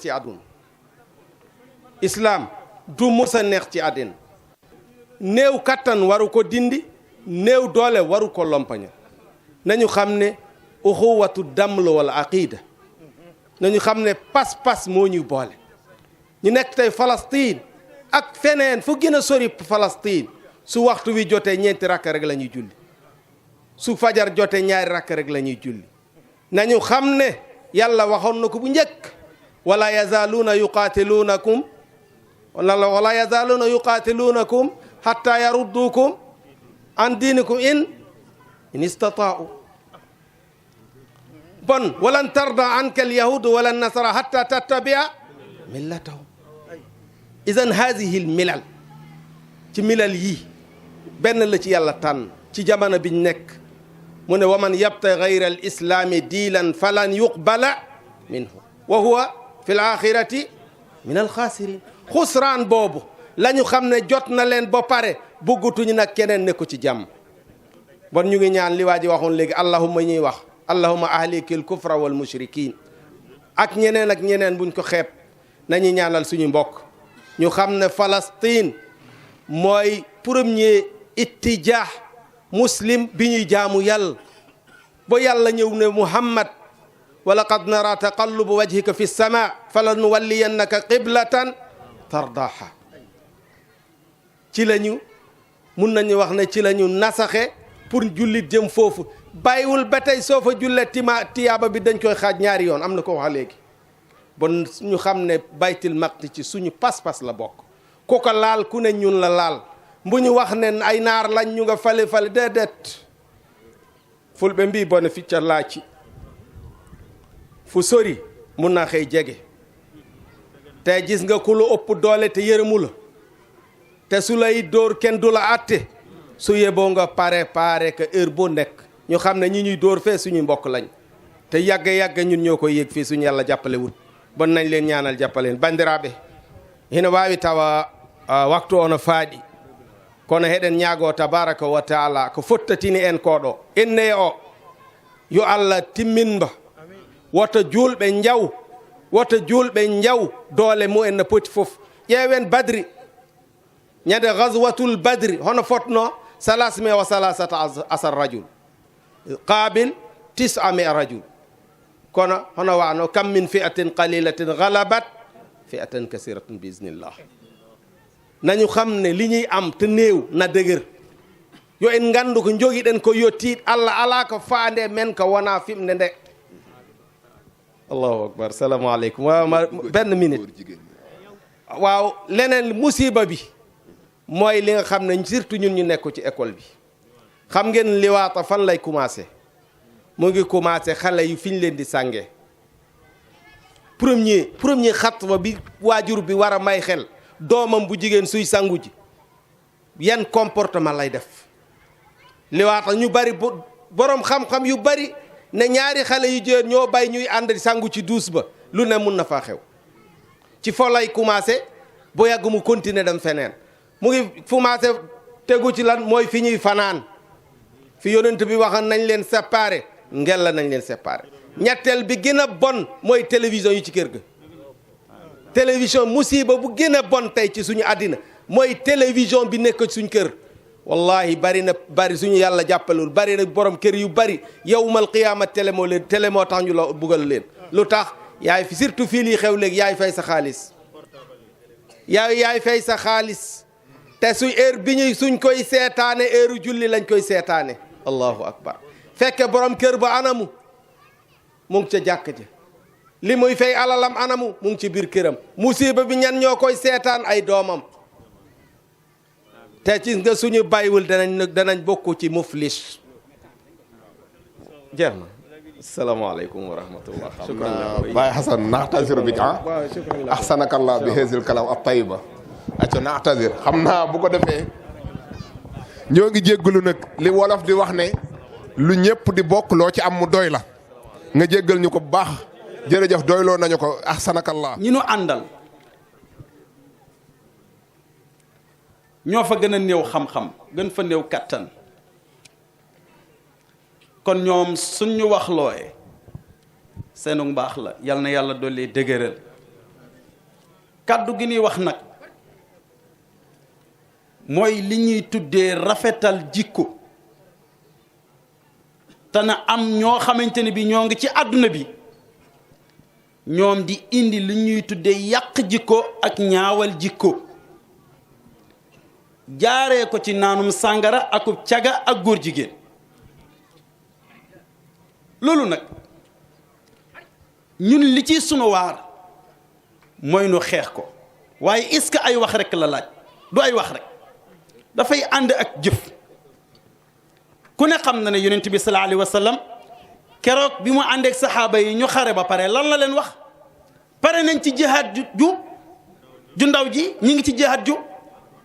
ci àdduna islam du mës a neex ci àddina néew kattan waru ko dindi néew doole waru ko lompaña nañu xam ne uxuwatu dam la wala aqida nañu xam ne pas-pas moo ñuy boole ñu nekk tey Palestine ak feneen fu gën a sori Palestine su waxtu wi jotee ñeenti rakk rek la ñuy julli su fajar jotee ñaari rakk rek la ñuy julli nañu xam ne yàlla waxoon na ko bu njëkk wala yazaaluuna yuqaatiluunakum wala yazaaluuna yuqaatiluunakum hatta yarudduukum an diinikum in istataa'u bon walan tarda anka alyahudu wala nasara hatta tattabia millatahum idan haadihi almilal ci milal yii benn la ci yàlla tànn ci jamono biñ nekk mu ne wa man yabta gayra al islaami diilan falan yuqbala minhu wa huwa fi l axirati min alxaasirin xusraan boobu la ñu xam ne jot na leen ba pare buggutuñu nag keneen nekku ci jàmm bon ñu ngi ñaan li waa ji waxoon léegi allahumma ñuy wax allahumma ahlikil kufra wal mushrikin ak ñeneen buñ ko xeeb nañu ñaanal suñu mbokk ñu xam ne Palestine mooy premier ittijah muslim bi ñuy jaamu yàlla ba yàlla ñëw ne Muhammad wa laqad nara taqallubu wajhika fi sama fala nuwalliyannaka qiblatan tardaha ci lañu mun nañu wax ne ci lañu nasaxe pour jullit jëm foofu bàyyiwul ba tey soo fa jullee tiyaaba bi dañ koy xaaj ñaari yoon am na ko wax léegi bon ñu xam ne baytil maqdi ci suñu pas-pas la bokk ku ko laal ku ne ñun la laal bu ñu wax ne ay naar lañ ñu nga fale déedéet fulɓe mbi bone ficca laaci fu sori mun naa xëy jege te gis nga ku lu ëpp doole te yërëmu la te su lay dóor kenn du la atte su yeboo nga pare que heure boo nekk ñu xam ne ñi ñuy dóor fee suñu mbokk lañ te yàgg ñun ñoo koy yéeg fii suñu yàlla jàppale wut bon nañ leen ñaanal jàppaleen bandiraɓe hina wawi tawa waktu ono faaɗi kono heɗen ñaago tabaraka wa taala ko fottatini en koɗo enne o yo allah timminba woto julɓe njaw doole mumen no poti fof ƴeewen badri ñande gaswatul badri hono fotno 313 rajul qabil 900 rajul kono hono wano kam min fi'atin qalilatin galabat fi'atan kasiratin bi iznillah nañu xam ne li ñuy am te néew na dëgër yo en ngandu ko jogiɗen ko yettiit allah ala ko faande men ko wona fimde nde allahu akbar salamu aleykum waaw benn minute waaw leneen musiba bi mooy li nga xam ne surtout ñun ñu nekk ci école bi xam ngeen liwaata fan lay commencé mu ngi commencé xale yu fi ñu leen di sànge premier xatwa bi waajur bi war a may xel doomam bu jigéen suy sangu ji yan comportement lay def liwaata ñu bari borom xam-xam yu bari ne ñaari xale yu jigéen ñoo bay ñuy ànd sangu ci duus ba lu ne mun na faa xew ci fo lay commencé boo yàgg mu continuer dem feneen mu ngi commencé tegu ci lan mooy fi ñuy fanaan fi yonent bi waxan nañ leen séparé ngel la nañ leen séparé ñetteel bi gën a bon mooy télévision yi ci kër ga télévision musiba bu gën a bon tey ci suñu àddina mooy télévision bi nekk ci suñu kër wallahi bari suñu yàlla jàppalul bari na borom kër yu bari yawmal qiyaama télé moo tax ñu la buggal leen lu tax yaay fi surtout fii lii xew léegi yaay fay sa xaalis yaay fay sa xaalis te su heure bi ñuy suñ koy seetaane heure julli lañ koy seetaane allahu akbar fekke borom kër ba anamu mu ngi ca jàkk ja li muy fay alalam anamu mu ngi ci biir këram musiba bi ñan ñoo koy seetaan ay doomam te ci nga suñu bàyyiwul danañ bokk ci muflis jeex na asalaamaaleykum wa rahmatullah shukran Baye Hassan naxtasiru bik ahsanakallah bi hazil kalam at-tayyiba aco naxtasir xam naa bu ko defee ñoo ngi jéggalu nag li wolof di wax ne lu ñëpp di bokk loo ci am mu doy la nga jéggal ñu ko bu baax jërëjëf doyloo nañu ko ahsanakallah ñi nu àndal ñoo fa gën a néew xam-xam gën fa néew kattan kon ñoom suñ ñu wax looye seenu mbaax la yal na yàlla dolli dëgëral kàddu gi ñuy wax nag mooy li ñuy tuddee rafetal jikko te na am ñoo xamante ne bi ñoo ngi ci àdduna bi ñoom di indi li ñuy tuddee yàq jikko ak ñaawal jikko jaaree ko ci naanum sàngara akub caga ak góor jigéen loolu nag ñun li ci sunu waar mooy nu xeex ko waaye est-ce que ay wax rek la laaj du ay wax rek dafay ànd ak jëf ku ne xam na ne yonent bi sallallahu alayhi wa sallam keroog bi mu ànd ak saxaaba yi ñu xare ba pare lan la leen wax pare nañ ci jihaad ju ndaw ji ñi ngi ci jihaad ju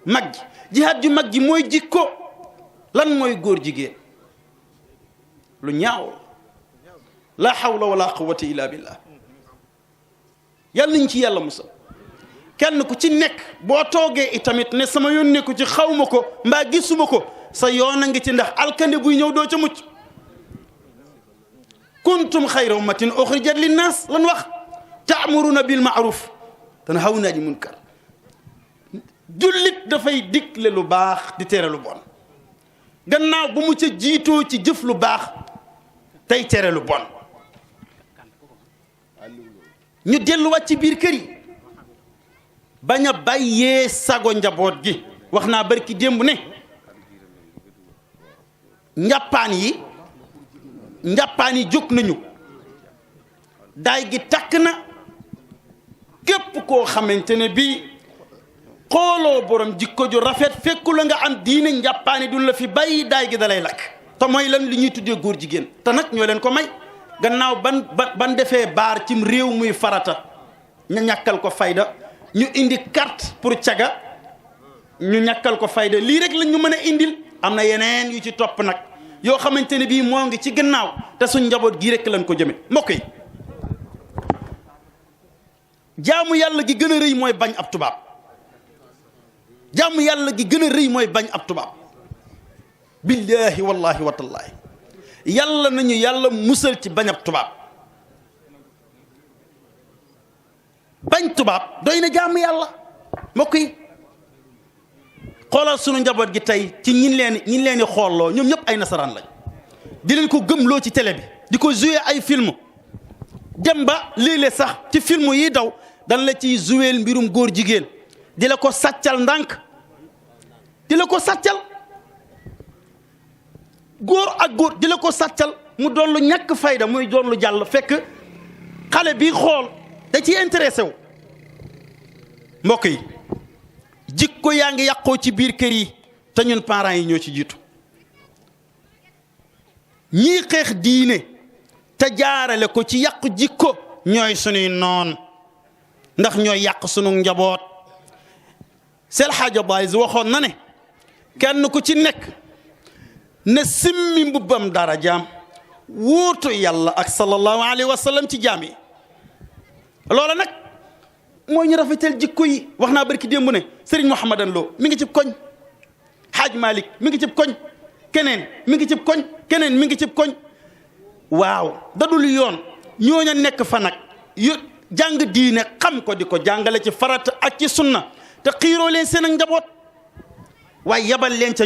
mag ji jihaad ju mag ji mooy jikko lan mooy góor jigéen lu ñaaw la hawla wala quwwata illa billah yàlla nañ ci yàlla musal kenn ku ci nekk boo toogee itamit ne sama yoon nekku ci xawma ko mbaa gisuma ko sa yoon a ngi ci ndax alkande buy ñëw doo ca mucc kuntum xayra ummatin uxrijat linnaas lan wax taamuruna bil maaruf tanhawna anil munkar jullit dafay digle lu baax di tere lu bon gannaaw bu mu ca jiitoo ci jëf lu baax tey tere lu bon ñu delluwaat ci biir kër yi bañ a bàyyee sago njaboot gi wax naa barki démb ne njàppaan yi jóg nañu daay gi takk na képp koo xamante ne bii xooloo borom jikko ju rafet fekku la nga am diine njàppaan yi duñ la fi bàyyi daay gi dalay lakk te mooy lan li ñuy tuddee góor jigéen te nag ñoo leen ko may gannaaw ban defee baar cim réew muy farata ñu ñàkkal ko fayda ñu indi carte pour caga ñu ñàkkal ko fayda lii rek lañ ñu mën a indil am na yeneen yu ci topp nag yoo xamante ne bii moo ngi ci gannaaw te suñ njaboot gii rek lañ ko jëme mbokk yi jaamu yàlla gi gën a rëy mooy bañ ab tubaab jaamu yàlla gi gën a rëy mooy bañ ab tubaab billaahi wallahi watallaahi yàlla nañu yàlla musal ci bañ ab tubaab bañ tubaab doy na jaamu yàlla mbokk yi xoolal sunu njaboot gi tey ci ñin leen di xoolloo ñoom ñëpp ay nasaraan lañ di leen ko gëmloo ci télé bi di ko jouer ay film dem ba léeg-léeg sax ci film yi daw dan la ciy jouer mbirum góor jigéen di la ko sàccal ndànk di la ko sàccal góor ak góor di la ko sàccal mu doon lu ñàkk fayda muy doon lu jàll fekk xale bi xool da ci intéressé wu mbokk yi jikko yaa ngi yàqoo ci biir kër yi te ñun parents yi ñoo ci jiitu ñii xeex diine te jaarale ko ci yàq jikko ñooy sunuy noon ndax ñooy yàq sunu njaboot Seydi El Hadji Baye waxoon na ne kenn ku ci nekk na simmi mbubbam dara jaam wuutu yàlla ak sallallahu alayhi wa sallam ci jaam yi loola nag mooy ñu rafetal jikko yi wax naa barki démb ne Serigne Mouhamadan Lo mi ngi ci koñ Hadj Malick mi ngi ci koñ keneen mi ngi ci koñ keneen mi ngi ci koñ waaw dadul yoon ñooña nekk fa nag yu jàng diine xam ko di ko jàngale ci farata ak ci sunna te xiiroo leen seen ak njaboot waaye yabal leen ca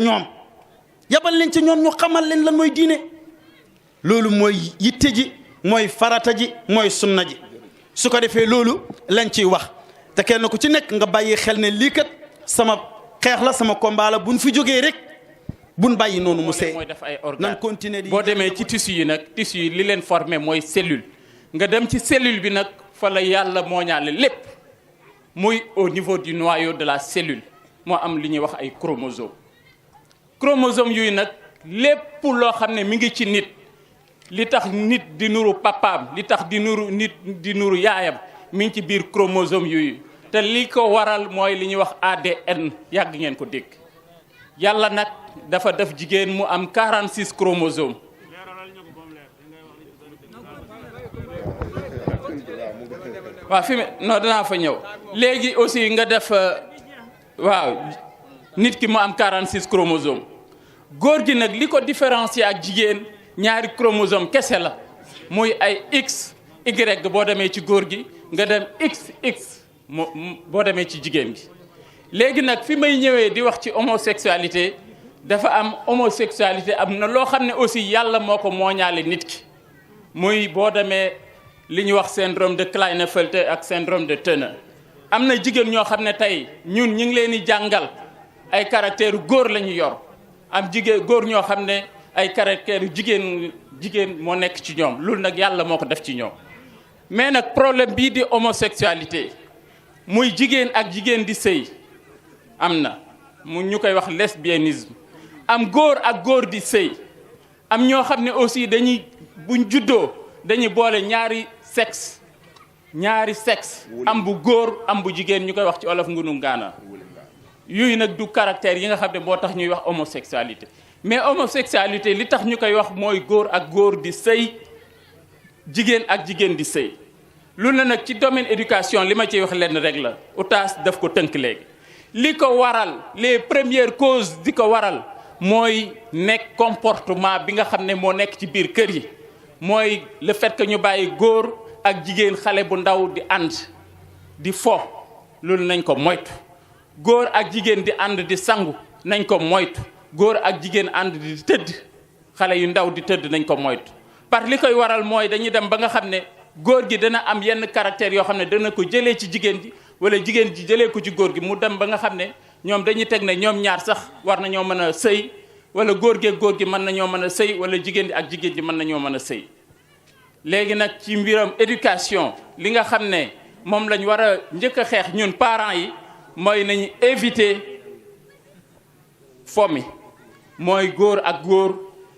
ñoom ñu xamal leen lan mooy diine loolu mooy yitte ji mooy farata ji mooy sunna ji su ko defee loolu lañ ciy wax te kenn ku ci nekk nga bàyyi xel ne lii kat sama xeex la sama combat la buñ fi jógee rek buñ bàyyi noonu mu see. mooy def ay organes nan continuer di boo demee ci tissu yi nag tissu yi li leen formé mooy cellule nga dem ci cellule bi nag fa la yàlla mooñaale lépp muy au niveau du noyau de la cellule moo am li ñuy wax ay chromosomes yooyu nag lépp loo xam ne mi ngi ci nit li tax nit di nuru papaam li tax di nuru nit di nuru yaayam mi ngi ci biir chromosome yooyu te li ko waral mooy li ñuy wax ADN yàgg ngeen ko dégg yàlla nag dafa def jigéen mu am 46 chromosomes waaw fi mu non danaa fa ñëw léegi aussi nga def waaw nit ki mu am 46 chromosomes góor gi nag li ko différencier ak jigéen ñaari chromosome kese la muy ay X Y boo demee ci góor gi nga dem XX boo demee ci jigéen gi. léegi nag fi may ñëwee di wax ci homosexualité dafa am homosexualité am na loo xam ne aussi yàlla moo ko mooñaale nit ki muy boo demee li ñuy wax syndrome de Klinefelter ak syndrome de Turner. am na jigéen ñoo xam ne tey ñun ñu ngi leen di jàngal ay caractère góor la ñu yor am góor ñoo xam ne ay caractère jigéen moo nekk ci ñoom loolu nag yàlla moo ko def ci ñoom. mais nag problème bii di homosexualité muy jigéen ak jigéen di sëy am na ñu koy wax lesbianisme am góor ak góor di sëy am ñoo xam ne aussi buñ juddoo dañuy boole ñaari sexe am bu góor am bu jigéen ñu koy wax ci olof ngunu ngaana yooyu nag du caractère yi nga xam ne moo tax ñuy wax homosexualité mais homosexualité li tax ñu koy wax mooy góor ak góor di sëy jigéen ak jigéen di sëy lu ne nag ci domaine éducation li ma ciy wax lenn rek la oustaz daf ko tënk léegi li ko waral les premières causes di ko waral mooy nekk comportement bi nga xam ne moo nekk ci biir kër yi mooy le fait que ñu bàyyi góor ak jigéen xale bu ndaw di ànd di fo loolu nañ ko moytu góor ak jigéen di ànd di sangu nañ ko moytu góor ak jigéen ànd di tëdd xale yu ndaw di tëdd nañ ko moytu par li koy waral mooy dañuy dem ba nga xam ne góor gi dana am yenn caractère yoo xam ne dana ko jëlee ci jigéen ji wala jigéen ji jëlee ko ci góor gi mu dem ba nga xam ne ñoom dañuy teg ne ñoom ñaar sax war nañoo mën a sëy wala góor gi mën nañoo mën a sëy wala jigéen ji ak jigéen ji mën nañoo mën a sëy léegi nag ci mbiram éducation li nga xam ne moom lañ war a njëkk a xeex ñun parents yi mooy nañu éviter fo mi mooy góor ak góor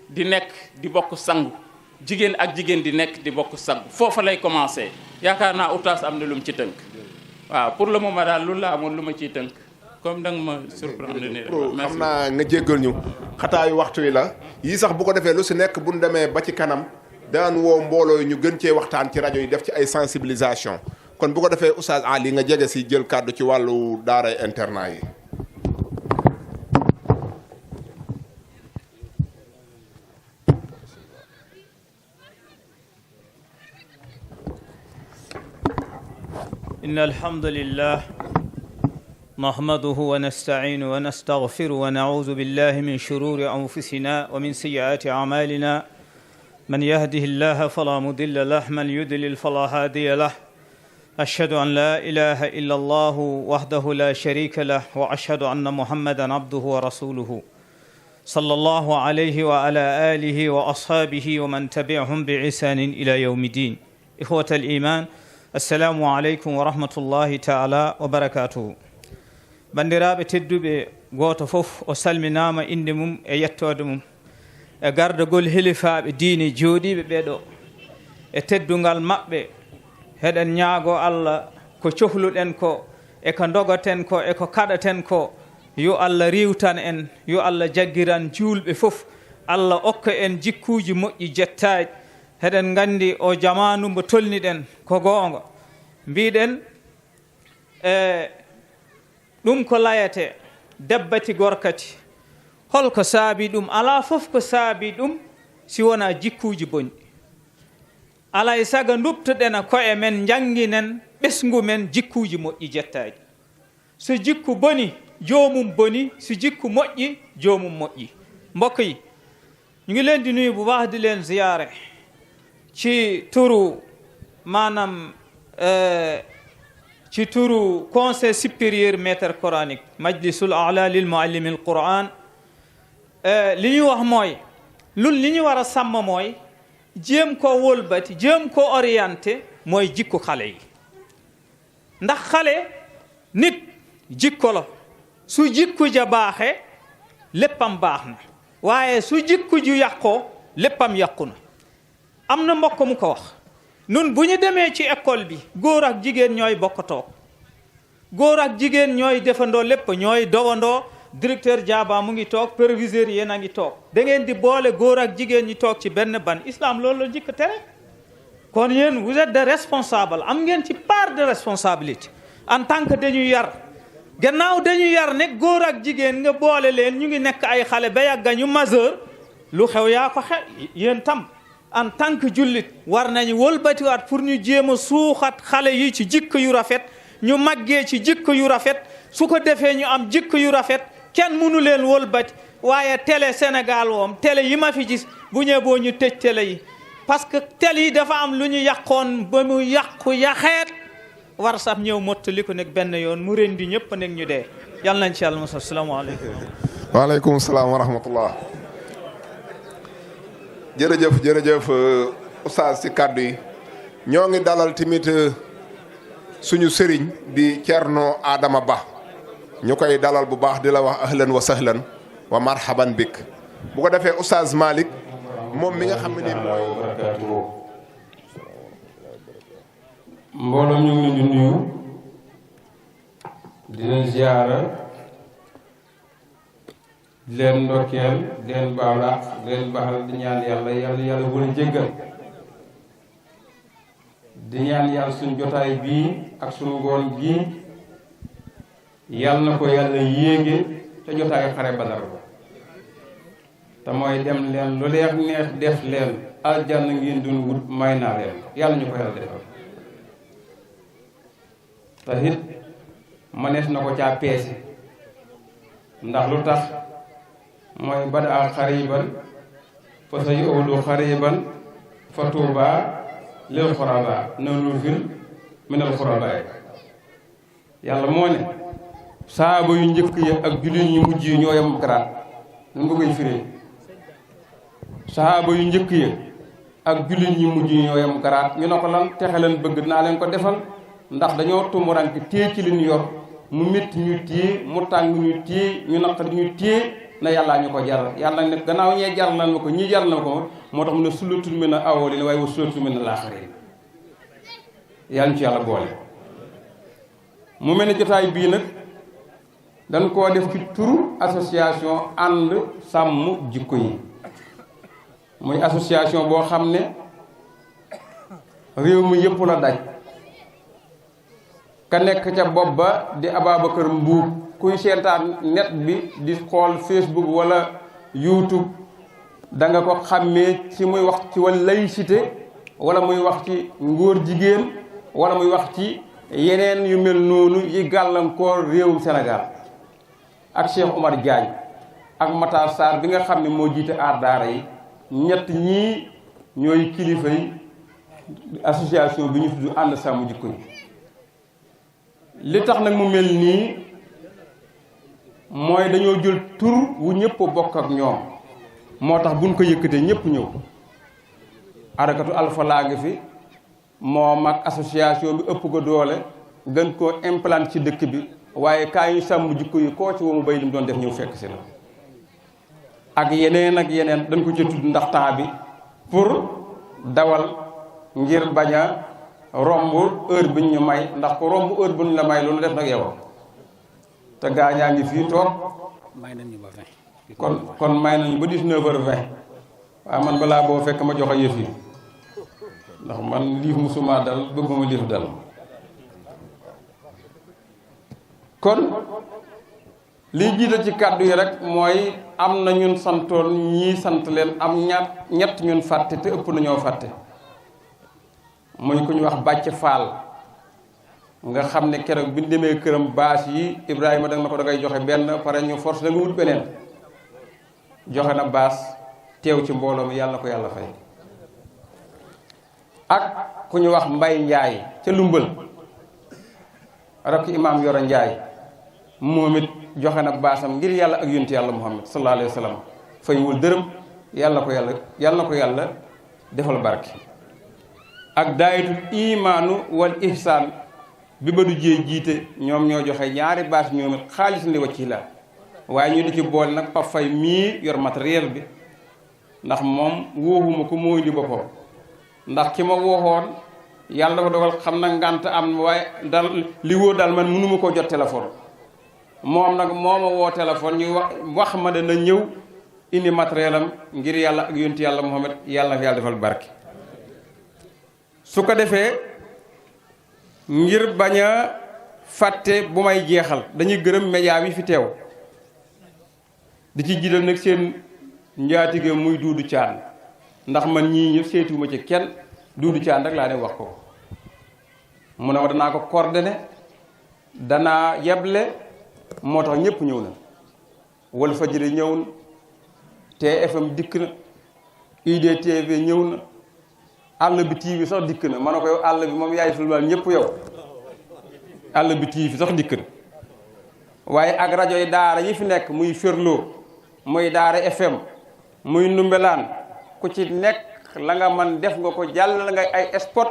di nekk di bokk sangu jigéen ak jigéen di nekk di bokk sangu foofa lay commencer yaakaar naa oustaz am na lu mu ci tënk waaw pour le moment daal loolu laa amoon lu ma ciy tënk comme da nga ma surprendre ni xam naa nga jéggal ñu xataayu waxtu wi la yii sax bu ko defee lu si nekk bu ñu demee ba ci kanam daan woo mbooloo yi ñu gën cee waxtaan ci rajo yi def ci ay sensibilisation kon bu ko defee oustaz Ali nga jege si jël kàddu ci wàllu daaray internat yi. إن الحمد لله نحمده ونستعينه ونستغفره ونعوذ بالله من شرور أنفسنا ومن سيئات أعمالنا من يهده الله فلا مضل له من يضلل فلا هادي له أشهد أن لا إله إلا الله وحده لا شريك له وأشهد أن محمدا عبده ورسوله صلى الله عليه وعلى آله وأصحابه ومن تبعهم بإحسان إلى يوم الدين إخوة الإيمان السلام عليكم ورحمة الله تعالى وبركاته bandiraɓe tedduɓe goto fof o salminama inde mum e yettode mum e gardagol helifaɓe diine jooɗiɓe ɓeɗo e teddungal maɓɓe heɗen ñaago Allah ko cohluɗen ko e ko dogoten ko e ko kaɗaten ko yo Allah riwtan en yo Allah jaggiran julɓe fof Allah okka en jikkuji moƴƴi jettaji heɗen gandi o jamanu mbo tolniɗen ko goonga mbiɗen ɗum ko layete debbati gorkati holko saabi ɗum ala fof ko saabi ɗum si wona jikkuji bonɗi alay saga duptoɗen koye men jangginen ɓesgu men jikkuji moƴƴi jettaji so jikku boni jomum boni so jikku moƴƴi jomum moƴƴi mbokk yi ñu ngi leen di nuyu bu baax di leen ziyaare ci turu maanaam ci turu conseil supérieur maître coranique majlisul a'la lil muallimi al quran li ñu wax mooy lun li ñu war a sàmm mooy jéem ko wëlbati jéem ko orienté mooy jikko xale yi ndax xale nit jikko la su jikko ja baaxe léppam baax na waaye su jikko ju yàqoo léppam yàqu na am na mbokk mu ko wax nun bu ñu demee ci école bi góor ak jigéen ñooy bokk toog góor ak jigéen ñooy defandoo lépp ñooy dogandoo directeur Diaba mu ngi toog proviseur yéen a ngi toog da ngeen di boole góor ak jigéen ñi toog ci benn ban islam loolu la njëkk tere kon yéen vous êtes des responsables am ngeen ci part de responsabilité en tant que dañuy yar gannaaw dañuy yar ne góor ak jigéen nga boole leen ñu ngi nekk ay xale ba yàgga ñu majeur lu xew yaa ko xew yéen tam en tant que jullit war nañu wëlbatiwaat pour ñu jéem a suuxat xale yi ci jikko yu rafet ñu màggee ci jikko yu rafet su ko defee ñu am jikko yu rafet kenn mënu leen wëlbati waaye télé Sénégal woom télé yi ma fi gis bu ñëwee boo ñu tëj télé yi parce que télé yi dafa am lu ñu yàqoon ba mu yàqu yaxeet war sax ñëw mottali ko nekk benn yoon mu rendi ñëpp nekk ñu dee yàlla nañ ci yàlla mos asalaamaaleykum. waaleykum salaam wa rahmatullah. jërëjëf oustaz ci kàddu yi ñoo ngi dalal tamit suñu sëriñ di Thierno Adama Ba ñu koy dalal bu baax di la wax ahlan wa sahlan wa marhaban bik bu ko defee oustaz Malick moom mi nga xam ne mooy mbooloo ñu ngi leen di nuyu di leen ziyaara di leen ndokkeel di leen baalaax di leen baaxal di ñaan yàlla bu leen jéggal di ñaan yàlla suñ jotaay bii ak suñ ngoon bii yàlla na ko yàlla yéege te jotaay xare Badar ba te mooy dem leen lu leer neex def leen aljanna ngeen dun wut may naa leen yàlla ñu ko yàlla defal te it mënees na ko caa peese ndax lu tax mooy bada xariban fa sa yu'udu xariban fa tuuba lil xuraba nanu fil minal xuraba yàlla moo ne saaba yu njëkk yi ak jullit ñu mujj yi ñoo yem garaat nun nga koy firee saaba yu njëkk yi ak jullit ñu mujj yi ñoo yem garaat ñu ne ko lan texe leen bëgg naa leen ko defal ndax dañoo tumuranke téye ci li ñu yor mu métti ñu téye mu tàng ñu téye ñu naqari ñu téye na yàllaa ñu ko jaral yàlla ne gannaaw ñee jaral na ma ko ñii jaral na ko moo tax mu ne sulatul min al awwalin waaye wa sulatul min al aaxirin yàlla ñu ci yàlla boole. mu mel ne jotaay bii nag dañ koo def ci turu association ànd sàmm jikko yi muy association boo xam ne réew mi yëpp la daj. ka nekk ca bopp ba di Ababacar Mbuub kuy seetaan net bi di xool Facebook wala YouTube da nga ko xàmmee ci muy wax ci wàllu laïcité wala muy wax ci ngóor jigéen wala muy wax ci yeneen yu mel noonu yi gàllankoor réewum Sénégal ak Cheikh Omar Diagne ak Matar Sarr bi nga xam ne moo jiite aar daara yi ñett ñii ñooy kilifa yi association bi ñu tudd ànd sàmm jikko yi li tax nag mu mel nii mooy dañoo jël tur wu ñëpp bokk ak ñoom moo tax buñ ko yëkkatee ñëpp ñëw arakatu alpha laa ngi fi moom ak association bi ëpp ko doole gën koo implanté ci dëkk bi waaye kaa ñu sàmm jikko yi koo ci woo mu bay li mu doon def ñëw fekk si la ak yeneen dañ ko ci tudd ndax temps bi pour dawal ngir bañ a romb heure bi ñu may ndax ko romb heure bu ñu la may loolu def nag yow te gaañaa ngi fii toog may nañu ba 20 kon may nañu ba 19h20 waaw man balaa boo fekk ma joxe yëf yi ndax man liif musuma dal bëgguma liif dal kon liy jiite ci kàddu yi rek mooy am na ñun santoon ñii sant leen am ñett ñun fàtte te ëpp nañoo fàtte muy ku ñu wax bàcc faal nga xam ne keroog bi ñu demee këram baas yi Ibrahima da nga ko dangay joxe benn pare ñu force da nga wut beneen joxe na baas teew ci mbooloo mi yàlla na ko yàlla fay ak ku ñu wax Mbay Njaay ca Lumbal rakk imaam Yoro Njaay moom it joxe na baasam ngir yàlla ak yonent yàlla Muhammad sallallahu alayhi wa sallam faywul dërëm yàlla na ko yàlla defal barke ak daayatul imaanu wal ihsaan bi ba du jee jiite ñoom ñoo joxe ñaari baas ñoom it xaalis ndi wacci la waaye ñu di ci boole nag Pape Faye mii yor matériel bi ndax moom wóoxuma ko mooy di boppam ndax ki ma wooxoon yàlla dafa dogal xam na ngànt am waaye dal li wóor daal man mënuma koo jot téléphone moom nag moo ma woo téléphone ñu wax ma dana ñëw indi matériel am ngir yàlla ak yonent yàlla Muhammad yàlla na yàlla defal barke su ko defee ngir bañ a fàtte bu may jeexal dañuy gërëm média bi fi teew di ci jiital nag seen njaatige muy Duudu Caan ndax man ñii ñëpp seetuma ci kenn Duudu Caan rek laa dem wax ko mu ne ma danaa ko coordonné danaa yeble moo tax ñëpp ñëw na Walfadjri ñëw na TFM dikk na IDTV ñëw na àll bi TV sax dikk na ma ne ko yow àll bi moom yaay filmal ñëpp yow àll bi TV sax dikk na waaye ak rajo yi daara yi fi nekk muy Ferlo muy Daara FM muy Ndumbelaan ku ci nekk la nga man def nga ko jàll la ngay ay spot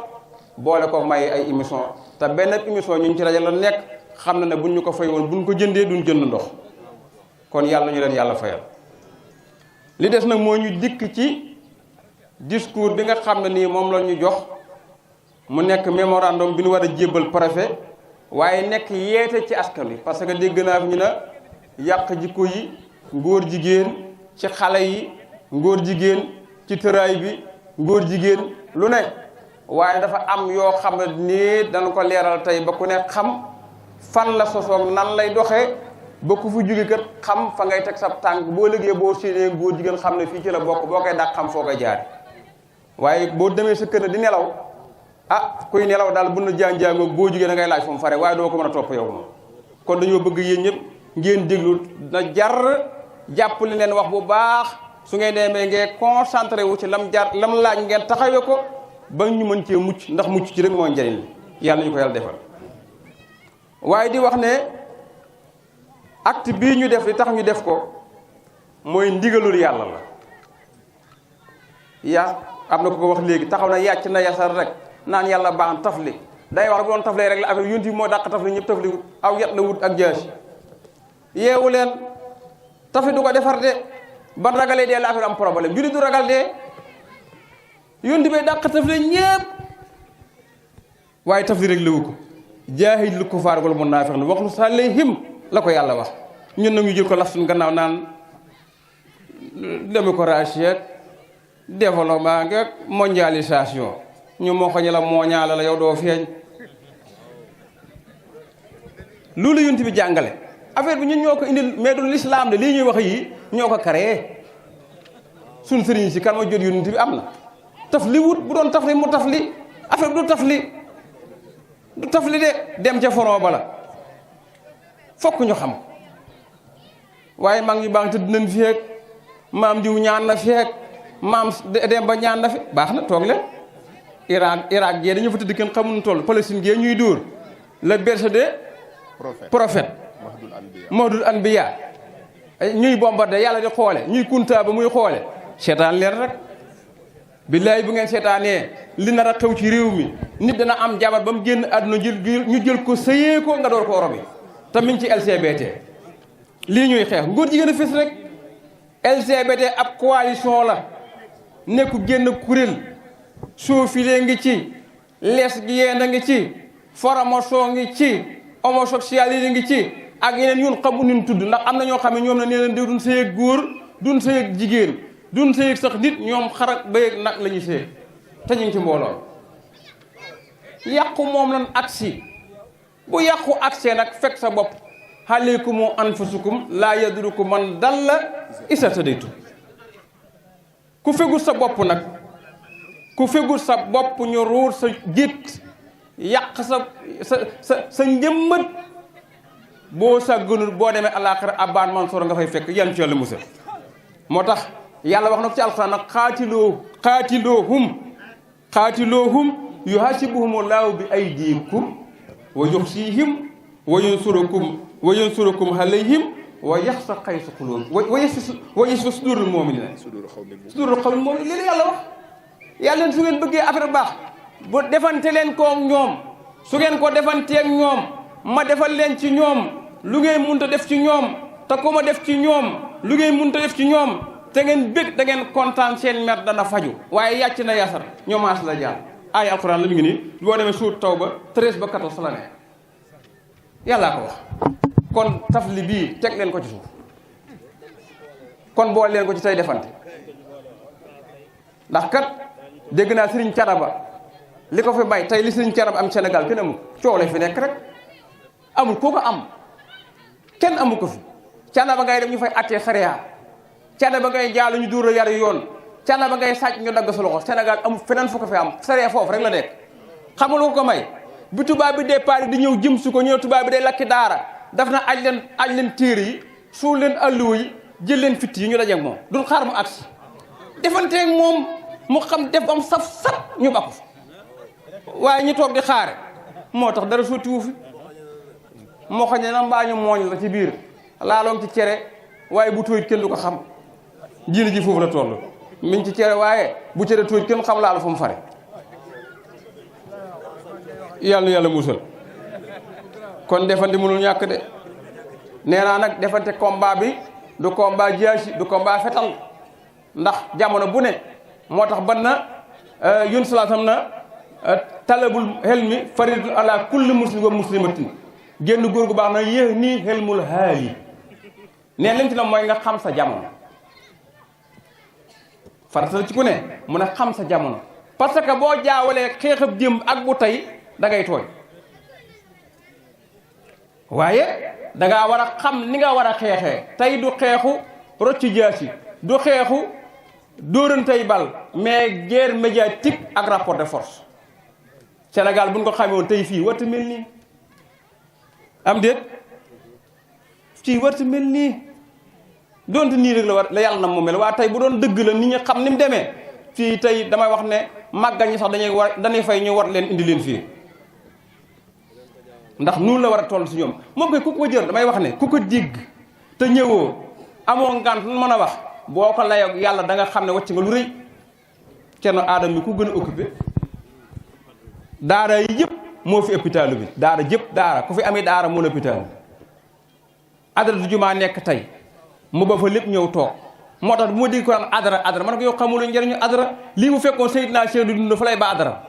boole ko may ay émission te benn émission ñu ci rajo la nekk xam na ne buñ ñu ko fay woon buñ ko jëndee duñ jënd ndox kon yàlla ñu leen yàlla fayal li des nag moo ñu dikk ci discours bi nga xam ne nii moom la ñu jox mu nekk mémorandum bi ñu war a jébbal préfet waaye nekk yeete ci askan wi parce que dégg naa fi ñu ne yàq jikko yi ngóor jigéen ci xale yi ngóor jigéen ci tëraay bi ngóor jigéen lu ne waaye dafa am yoo xam ne nii dañ ko leeral tey ba ku ne xam fan la sosoog nan lay doxee ba ku fi jóge kat xam fa ngay teg sa tànk boo liggéey boo séenee ngóor jigéen xam ne fii ci la bokk boo koy dàq xam foo koy jaari waaye boo demee sa kër di nelaw kuy nelaw daal bu na jàng-jàngoo boo jigéen da ngay laaj fu mu fare waaye doo ko mën a topp yow moom kon dañoo bëgg yéen ñëpp ngeen déglu na jar jàpp li leen wax bu baax su ngeen demee ngeen concentré wu ci lam laaj ngeen taxawee ko ba ñu mën cee mucc ndax mucc ci rek mooy njëriñ li yàlla ñu ko yàlla defal waaye di wax ne acte bii ñu def li tax ñu def ko mooy ndigalul yàlla la yaa am na ko ko wax léegi taxaw na yàcc na yasar rek naan yàlla baax tafli day wax bu doon taflee rek la affaire yunti moo dàq tafli ñëpp tafli aw yat la wut ak jaasi yeewu leen tafli du ko defar de ban ragalee dee la affaire am problème julli du ragal dee yunti bay dàq tafli ñëpp waaye tafli rek la wu ko jaahid lu kufaar wala munaafiq wax lu salayhim la ko yàlla wax ñun nag ñu jël ko laf suñu gannaaw naan démocratie ak développement ak mondialisation ñu moo ko ñu la mooñaale la yow doo feeñ loolu yonent bi jàngale affaire bi ñun ñoo ko indil mais du l'islam de lii ñuy wax yi ñoo ko créé suñ sëriñ si kan ma jot yonent bi am na taf li wut bu doon taf li mu taf li affaire bi du taf li de dem ca foron ba la fokk ñu xam waaye mag ñi baax tëdd nañ feek maam diw ñaan na feek maam dem ba ñaan na fi baax na toog leen Irak gee dañu fa tëdd kenn xamuñu toll Palestine gee ñuy dóor le berceau de prophète Mahdul Anbiya ñuy bombardé yàlla di xoole ñuy kunta ba muy xoole seetaan leen rek billaay bu ngeen seetaanee li nar a xew ci réew mi nit dana am jabar ba mu génn àdduna ñu jël ko sëyee ko nga door koo robi te mi ngi ci LGBT lii ñuy xeex ngóor jigéen a fës rek LGBT ab coalition la nekku génn kuréel soofile ngi ci lesbienne a ngi ci franc-maçon ngi ci homosexualité ngi ci ak yeneen ñun xamu ñu tudd ndax am na ñoo xam ne ñoom na nee leen de duñ sëy ak góor duñ sëy ak jigéen duñ sëy ak sax nit ñoom xarak bëy ak nag la ñuy sëy te ñu ngi ci mbooloo yàqu moom lan agsi bu yàqu agsee nag fekk sa bopp alaykum anfusukum laa yadurukum man dalla isa tadaytu ku fegul sa bopp nag ku fegul sa bopp ñu ruur sa gétt yàq sa njëmmat boo sa gënul boo demee àllaaxira abaan mansoor nga fay fekk yan ci yàlla musal moo tax yàlla wax na ko ci alxuraan nag xaatiloohum yuhasibuhumullahu bi aydikum wa yuxsihim wa yansurukum alayhim wa yaxsa xaysa xulóom wa yasfa sudurul mu'minina sudurul xawmi moom lii la yàlla wax yàlla leen su ngeen bëggee affaire baax bu defante leen koog ñoom su ngeen ko defanteeg ñoom ma defal leen ci ñoom lu ngeen munta def ci ñoom te ko ma def ci ñoom lu ngeen munta def ci ñoom te ngeen bëgg da ngeen kontaan seen mer dana faju waaye yàcc na yasar ñoomaas la jaar ay alxuraan la mi ngi nii boo demee suur Tawba 13 ba 14 la ne yàllaa ko wax kon tafli bii teg leen ko ci suuf kon boole leen ko ci tey defante ndax kat dégg naa Sëriñ Canaba li ko fi bay tey li Sëriñ Canaba am Sénégal kenn amul coow lay fi nekk rek amul koo ko am kenn amu ko fi Canaba ngay dem ñu fay attee sariya Canaba ngay jaalu ñu duura yar yoon Canaba ngay sàcc ñu dagg sa loxo Sénégal amul feneen fu ko fi am sariya foofu rek la nekk xamul ko may bi tubaab bi départ di ñëw jëm su ko ñëw tubaab bi day lakki daara daf na aj leen téere yi suul leen alluwa yi jël leen fitt yi ñu dajeeg moom duñ xaar mu agsi defanteeg moom mu xam def am saf ñu bakku waaye ñu toog di xaare moo tax dara sotti wu fi moo xam ne na mbaa ñu mooñ la ci biir laaloon ci cere waaye bu tóoyit kenn du ko xam diine ji foofu la toll mi ngi ci cere waaye bu cere tóoyit kenn xam laalu fu mu fare yàlla musal kon defante mënul ñàkk de nee naa nag defante combat bi du combat jaasi du combat fetal ndax jamono bu ne moo tax ban na yun salaatam na talabul helmi faridun ala kulli muslim wa muslimatin génn góor gu baax na yéex nii helmul haali nee lañ ci na mooy nga xam sa jamono farata la ci ku ne mun a xam sa jamono parce que boo jaawalee xeexab démb ak bu tey da ngay tooñ waaye dangaa war a xam ni nga war a xeexee tey du xeexu rocci jaasi du xeexu dóorantey bal mais guerre médiatique ak rapport de force Sénégal buñ ko xamee woon tey fii warta mel nii am déet fii warta mel nii doonte nii rek la yàlla na mu mel waa tey bu doon dëgg la nit ñi xam ni mu demee fii tey damay wax ne màggal ñi sax dañuy fay ñu war leen indi leen fii ndax noonu la war a toll si ñoom moom koy ku ko jër damay wax ne ku ko dégg te ñëwoo amoo ngant lu mën a wax boo ko layoo yàlla da nga xam ne wàcc nga lu rëy kenn aadama mi ku gën a occupé daara yi yëpp moo fi hôpital bi daara jëpp daara ku fi amee daara moo hôpital adara du jumaa nekk tey mu ba fa lépp ñëw toog moo tax bu ma dégg ko naan adara man ko yow xamuloo njëriñu adara lii bu fekkoon Seydina Cheikh du dund fa lay ba adara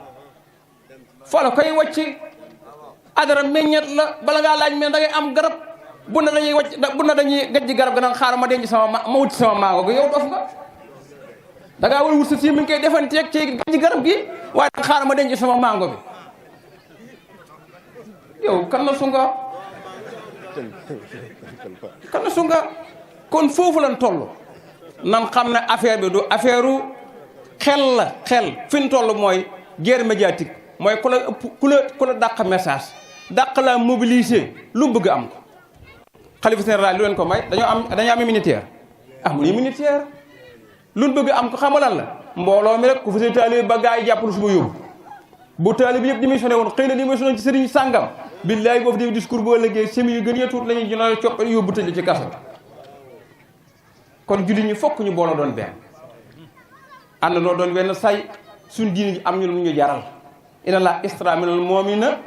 fa la koy wàcc adara meññet la bala ngaa laaj mais da ngay am garab bu na dañuy wàcc bu na dañuy gajji garab ga naan xaaral ma denc ma wut sama mango gi yow dof nga da ngaa war a wut sa si mi ngi koy defanteeg ci gajji garab gi waaye da xaaral ma denc sama mango bi yow kan na sunga kon foofu lan toll nan xam ne affaire bi du affaire xel la xel fi ñu toll mooy guerre médiatique mooy ku la dàq message dàq la mobiliser lu bëgg am ko xalifa général lu leen ko may dañoo am militaire amuñu militaire lu bëgg am ko xamalan la mbooloo mi rek ku fa seen taalibe ba gaa yi jàpp lu suba yóbbu bu taalibe bi yëpp démissionné woon xëy na démissionné ci sëriñ sàngam billaay boofu def discours boo liggéey semi yu gën a tuut la ñuy jëna copp yóbbu tëj ci kaso kon jullit ñi fokk ñu booloo doon benn ànd loo doon benn say suñ diine ji am ñu lu ñu jaral ina la istra minal mu'minina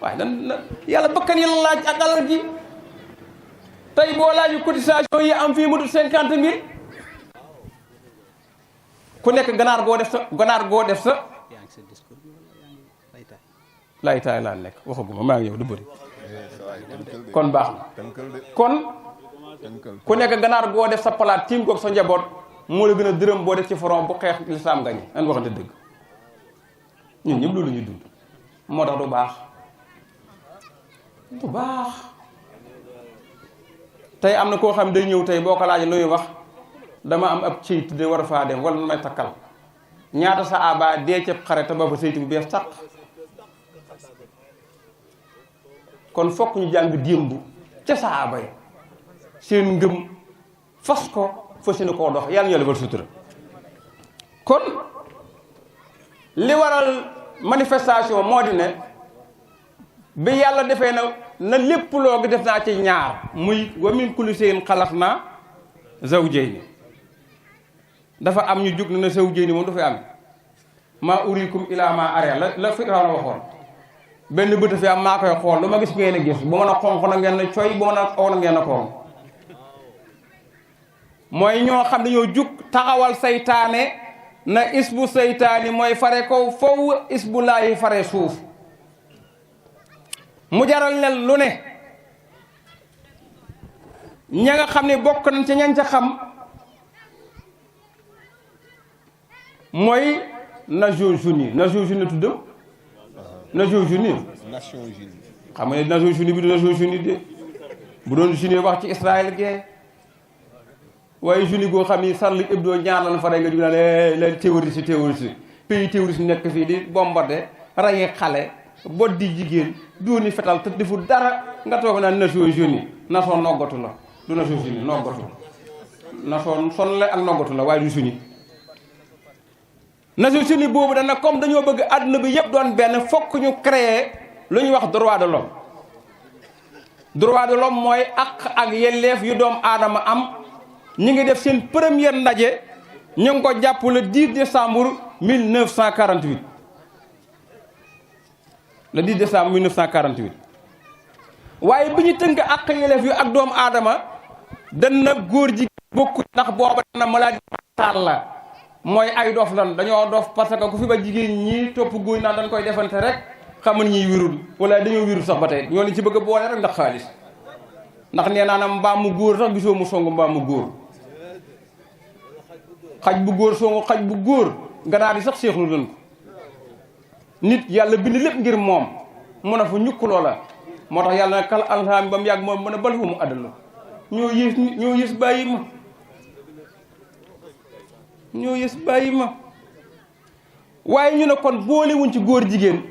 waaye dan yàlla bakkan yi la laaj ak alal ji tey boo laaju cotisation yi am fii mu dul 50 000 ku nekk ganaar goo def sa lay taay laa nekk waxaguma maa ngi yow du bëri kon baax na kon ku nekk ganaar goo def sa palaat tiim koog sa njaboot moo la gën a dërëm boo def ci front bu xeex lislaam gañe an waxante dëgg ñun ñëpp loolu ñuy dund moo tax du baax tey am na koo xam day ñëw tey boo ko laajee luy wax dama am ab ceyt de war a faa dem wala nu may takkal ñaata sa aba dee ceeb xare te ba fa seytu bu bees tàq kon fokk ñu jàng démb ca saaba yi seen ngëm fas ko fas yéene koo dox yàlla ñu defal sutura kon li waral manifestation moo di ne bi yàlla defee na lépp loo gi def naa ci ñaar muy wa min kulli shay'in xalaqnaa zawjayni dafa am ñu jug na zawjayni moom dafay am maa uriikum ilaa maa araa la Firawna waxoon benn bët fi am maa koy xool lu ma gis ngeen a gis bu mën a xonq na ngeen a coy bu mën a ow na ngeen a koom mooy ñoo xam ne ñoo jug taxawal saytaane na isbu saytaani mooy fare kaw fow isbu laayi fare suuf mu jaral leen lu ne ña nga xam ne bokk nañ ca ñañ ca xam mooy Nations Unies tudd Nations Unies xam nga ne Nations Unies bi du Nations Unies de bu doon Unies wax ci Israël gee waaye Unies goo xam ni Charlie Hebdo ñaar lan fa rey nga jug naa leen terroriste pays terroriste nekk fii di bombardé rayi xale bot di jigéen dooni fetal te deful dara nga toog naan Nations Unies nation noggatu la du Nations Unies noggatu nation son la ak noggatu la waaye du suñu Nations Unies boobu dana comme dañoo bëgg àdduna bi yëpp doon benn fokk ñu créer lu ñuy wax droit de l'homme droit de l'homme mooy ak yelleef yu doom aadama am ñi ngi def seen première ndaje ñu ngi ko jàpp le 10 décembre 1948 le 10 décembre 1948 waaye bi ñu tënk ak yelleef yu ak doomu aadama dana góor ji bokku ndax booba dana maladie mentale la mooy ay dof lan dañoo dof parce que ku fi ba jigéen ñi topp góor naan dañ koy defante rek xaman ñiy wirul wala dañoo wirul sax ba tey ñoo leen ci bëgg a boole rek ndax xaalis ndax nee naa na mbaam mu góor sax gisoo mu songu mbaam mu góor xaj bu góor songu xaj bu góor ganaar yi sax seexlu nañ ko nit yàlla bind lépp ngir moom mun a fa ñukk loola moo tax yàlla na kal alxaami ba mu yàgg moom mën a bal fu mu àddala ñoo yës bàyyi ma ñoo yës bàyyi ma waaye ñu ne kon boolewuñ ci góor jigéen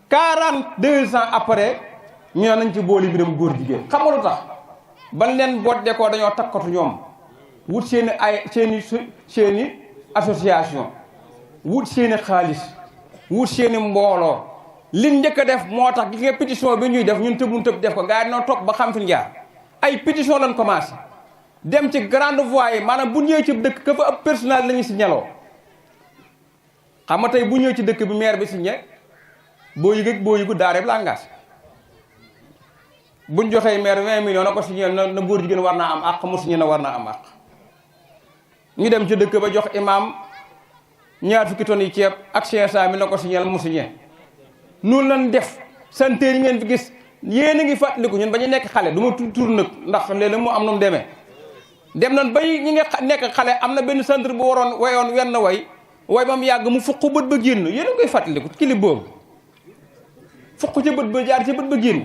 42 ans après ñu ne nañ ci boole mbiram góor jigéen xam nga lu tax ban leen bodde ko dañoo takkatu ñoom wut seeni association wut seeni xaalis wut seeni mbooloo liñ njëkk a def moo tax gi nga pétition bi ñuy def ñun tëbun tëb def ko gars yi noo toog ba xam fi jaar ay pétition lañ commencé dem ci grande voie yi maanaam bu ñëwee ci dëkk ka fa ab personnel la ñu si ñeloo xam nga tey bu ñëwee ci dëkk bi maire bi signé boo yëg ak boo yëgu daareeb la engagé buñ joxee maire 20 millions na ko signé na góor jigéen war naa am àq mu signé na war naa am àq ñu dem ci dëkk ba jox imam ñaar fukki tonnes yi ceeb ak 500 mi na ko signé mu signé noonu lañ def santeer yi ngeen fi gis yéen a ngi fàttaliku ñun ba ñu nekk xale du ma tur nag ndax léeg-léeg mu am nu mu demee dem nañ bay ñi nga nekk xale am na benn centre bu waroon wayoon wenn way ba mu yàgg mu fuq bët ba génn yéen a ngi koy fàttaliku kilib boobu fuq ca bët ba jaar ca bët ba génn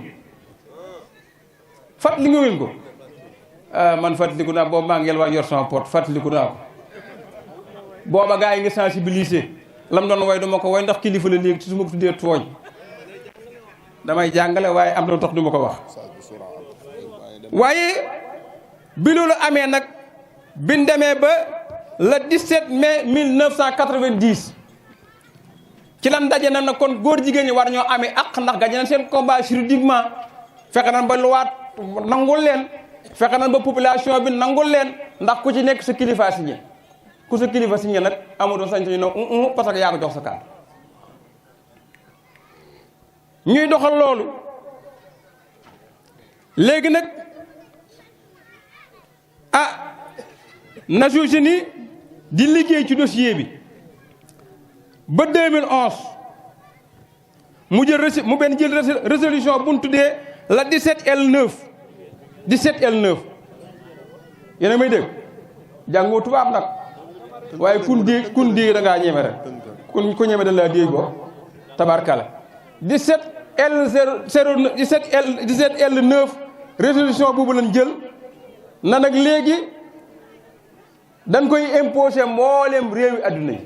fàttali nga ngeen ko man fàttaliku naa boobu maa ngi yelwaan yor sama porte fàttaliku naa ko booba gaa yi ngi sensibiliser lam doon way duma ko way ndax kilifa la léegi ci su ma ko tuddee tooñ damay jàngale waaye am na tax du ma ko wax waaye bi loolu amee nag biñ demee ba le 17 mai 1990 ci lan daje na kon góor jigéen ñi war ñoo amee ak ndax gañe nañ seen combat juridiquement fexe nañ ba luwaat nangul leen fexe nañ ba population bi nangul leen ndax ku ci nekk sa kilifa signé ku sa kilifa signé nag amadoo sañ-sañ ne parce que yaa ko jox sa kàddu ñuy doxal loolu léegi nag Nations Unies di liggéey ci dossier bi ba 2011 mu jël résolution bu ñu tuddee la 17L9 yéen a may dégg jàngoo tubaab nag waaye kun dégg da ngaa ñeme rek ku ñeme da laa dégg ko tabarkala 17L9 résolution boobu lañ jël na nag léegi dañ koy imposer mboolem réewi adduna yi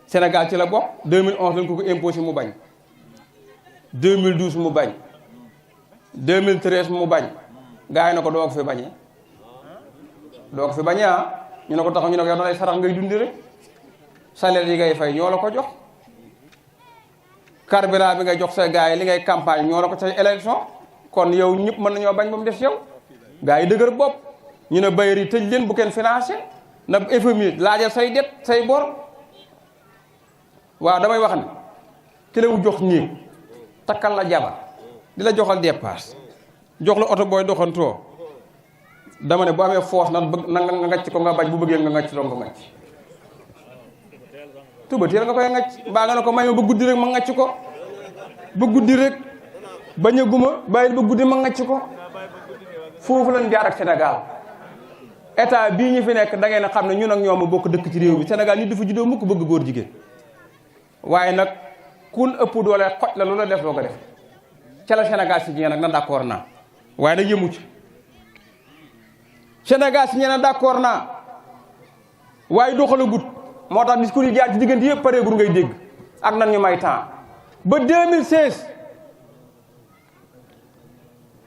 Sénégal ci la bokk 2011 lañ ko imposer mu bañ 2012 mu bañ 2013 mu bañ gars yi na ko doo ko fi bañee ñu ne ko tax ñu ne ko yow da lay sarax ngay dundi rek salaire yi ngay fay ñoo la ko jox carburant bi ngay jox sa gars yi li ngay campagne ñoo la ko say élection kon yow ñëpp mën nañoo bañ ba mu def yow gars yi dëgër bopp ñu ne bailleurs yi tëj leen bu kenn financé na FMI laajal say det say bor waaw damay wax ne ki la wu jox néeg takkal la jabar di la joxal dépasse jox la oto booy doxantoo dama ne boo amee force nan bëgg na nga ngacc ko nga bañ bu bëggee nga ngacc doo nga ngacc tuba teel nga koy ngacc mbaa nga ne ko may ma ba guddi rek ma ngacc ko ba guddi rek bañ a guma bàyyil ba guddi ma ngacc ko foofu lañ jaar ak Sénégal état bii ñu fi nekk da ngeen a xam ne ñun ak ñoom bokk dëkk ci réew mi Sénégal nit dafa juddoo mukk bëgg góor jigéen waaye nag kun ëpp doole xoj la lu la def loo ko def ca la Sénégal si ñee nag na d'accord naa waaye nag yëmu ci Sénégal si ñee na d'accord naa waaye doxalagut moo tax discours yi jaar ci diggante yëpp pareegul ngay dégg ak nan ñu may temps ba 2016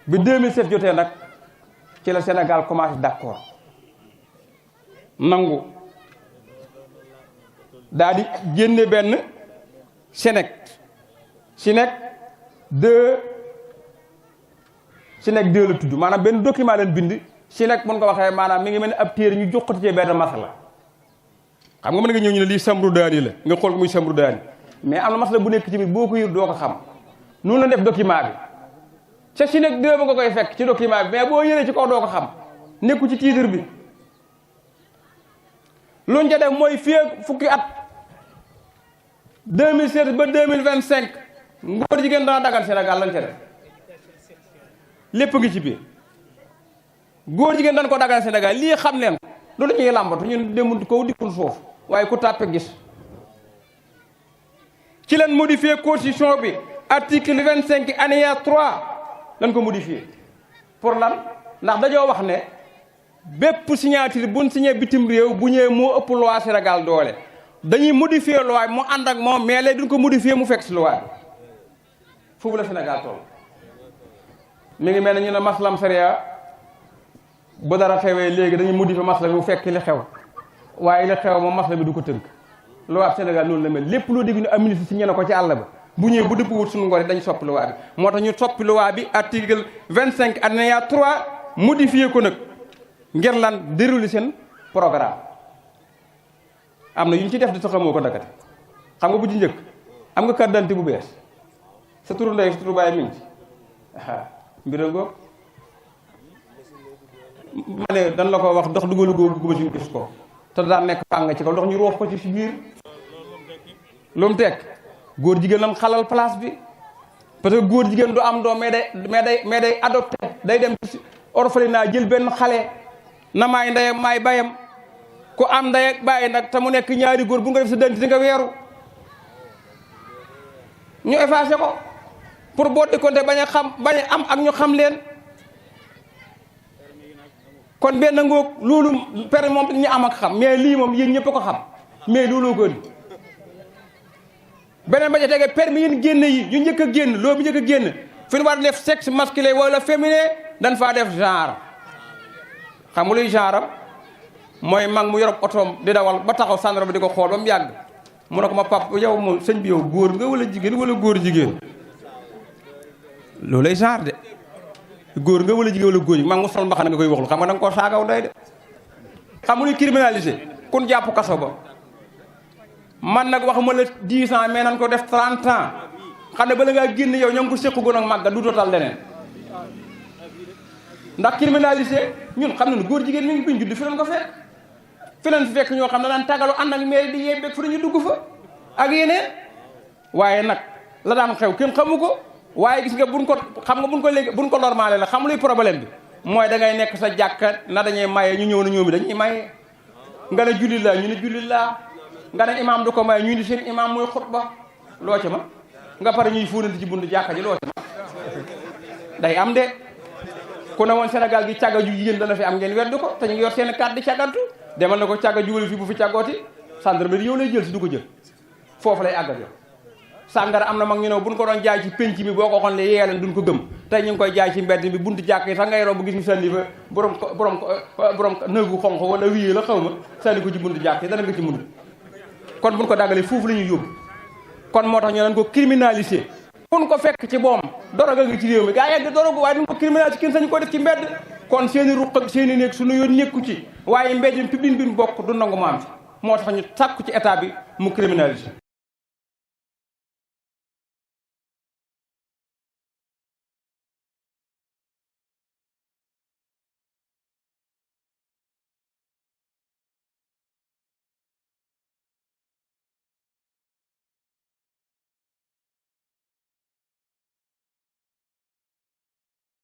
bi 2016 jotee nag ci la Sénégal commencé d'accord nangu daa di génne benn Sénèc 2 la tudd maanaam benn document leen bind Sénèc mën ko waxee maanaam mi ngi mel ni ab téere ñu joxati ci benn masala xam nga mën nga ñëw ñu ne lii samru daani la nga xool ko muy samru daani mais am na masala bu nekk ci biir boo ko yër doo ko xam noonu la def document bi ca Sénèc 2 ba nga koy fekk ci document bi mais boo yëree ci kaw doo ko xam nekku ci titre bi luñ ca def mooy fii ak fukki at 2007 ba 2025 ngóor jigéen dana dagal Sénégal lañ ca def lépp ngi ci biir góor jigéen dañ ko dagal Sénégal lii xam leen loolu ñuy làmbatu ñun demul kaw dikkul suuf waaye ku tàppe gis ci leen modifié constitution bi article 25 alinéa 3 lañ ko modifié pour lan ndax dañoo wax ne bépp signature buñ signé bitim réew bu ñëwee moo ëpp loi Sénégal doole dañuy modifié loi mu ànd ak moom mais léegi duñ ko modifié mu fekk si loi bi foofu la Sénégal toll mi ngi mel ne ñu ne maslam sariya bu dara xewee léegi dañuy modifié masla bi mu fekk li xew waaye li xew moom masla bi du ko tënk loi Sénégal noonu la mel lépp loo dégg ñu am ministre si ñene ko ci àll ba bu ñëwee bu dëpp wut suñu ngor dañ soppi loi bi moo tax ñu soppi loi bi article 25 alinéa 3 modifié ko nag ngir lan déroulé seen programme am na yu ñu ci def di taxamoo ko dakate xam nga bu ci njëkk am nga carte d'identité bu bees sa turu ndey sa turu baay mi ngi ci mbira ngoog ma ne dan la ko wax dox dugalu góobu ci gis ko te daan nekk fàng ci kaw ndox ñu roof ko ci biir lu mu teg góor jigéen lam xalal place bi parce que góor jigéen du am doom mais day adopté day dem orphelinat jël benn xale na maay ndeyam maay bayam ku am ndey ak bàyyi nag te mu nekk ñaari góor bu nga def sa dentité nga weeru ñu effacé ko pour boo décompté bañ a am ak ñu xam leen kon benn ngoog loolu per moom ñu am ak xam mais lii moom yéen ñëpp ko xam mais looloo ko indi beneen ba ca tege permis yéen génn yi ñu njëkk a génn loolu bu njëkk a génn fi ñu war a def sexe masculin wala féminin dañ faa def genre xam nga luy genre am mooy mag mu yorob otoom di dawal ba taxaw sàndarma di ko xool ba mu yàgg mu ne ko ma pap yow moom sëñ bi yow góor nga wala jigéen wala góor jigéen loolu lay genre de góor nga wala jigéen wala góor mag mu sol mbaxana nga koy waxlu xam nga da nga koo saagaw day de xam nga luy criminalisé kun jàpp kaso ba man nag waxuma la 10 ans mais nan ko def 30 ans xam ne bala ngaa génn yow ñoo ngi ko séqu goon ak màgga du total leneen ndax criminalisé ñun xam nañu góor jigéen mi ngi biñ judd fi leen ko fekk fi leen fi fekk ñoo xam ne daan tàggalu ànd ak mairie di yebbeeg fu ñu dugg fa ak yeneen waaye nag la daan xew kenn xamu ko waaye gis nga buñ ko xam nga buñ ko léegi buñ ko normale la xam luy problème bi mooy da ngay nekk sa jàkka na dañuy maye ñu ñëw na ñoomi dañuy maye nga ne julli laa ñu ne julli laa nga ne imaam du ko maye ñu ni seen imaam mooy xutba loo ci ma nga pare ñuy fóonante ci buntu jàkka ji loo ci ma day am de ku ne woon Sénégal gi càgga ju jigéen dana fi am ngeen weddu ko te ñu ngi yor seen carte di càggantu demal na ko càgga juwali fii bu fi càggooti gendarmerie yow lay jël si du ko jël foofu lay àggal yow sàngara am na mag ñu ne buñ ko doon jaay ci penc mi boo ko xoon le yee leen duñ ko gëm tey ñu ngi koy jaay ci mbedd mi buntu jàkk yi sax ngay romb gis ñu sànni fa borom nëgu xonq wala wiyee la xaw ma sànni ko ci buntu jàkk yi dana nga ci mun kon buñ ko daggalee foofu la ñuy yóbbu kon moo tax ñu naan ko criminaliser kun ko fekk ci boom doroga ngi ci réew mi gaa yegg dorogu waaye duñ ko criminaliser kenn sañu ko def ci mbedd kon seeni ruq ak seeni néeg suñu yoon nekku ci waaye mbedd mi public bi ñu bokk du nangu mu am ci moo tax ñu sàkku ci état bi mu criminaliser